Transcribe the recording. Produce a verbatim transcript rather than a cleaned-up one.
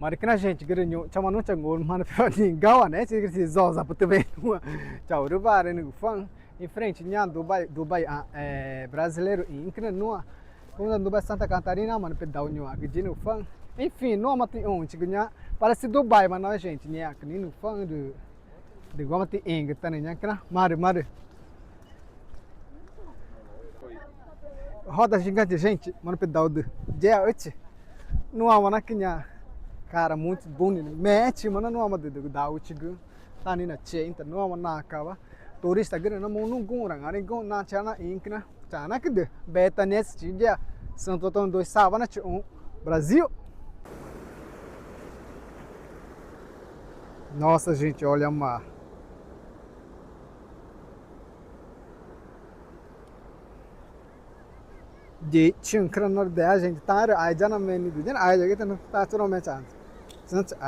Marü cana, gente, gürü nhuxu, chama nuã changuru, mana peba ningau, né? Tigre si zoza putu bem. Chau, ruba, renu fã. Em frente, nha, Dubai, Dubai, ah, é, brasileiro, em Incra, nuã. Como da Dubai, Santa Catarina, mana pedau nhuxu, que dino fã. Enfim, nuã mati um, tigo nha. Parece Dubai, mas não, gente, nha, que nino fã do, de goma ti eng, tá, né, nha, cana. Marü, marü. Roda gigante, gente, mana pedau do. Dia, oite. Nuã wana ki nha, cara, muito bonito. Mete, mana nuã ma de, de, da última. Tá, nina, che, então, nuã wana acaba. Turista gürü na mo nu gun rang, ari gun na chana inkna. Chana ki de, beta nesse dia. Santo Antônio dois Savana, um, Brasil. Nossa, gente, olha mar. Di chun kran nor de a gente, tá, ai, já na meni, de, ai, já que tá, naturalmente, antes.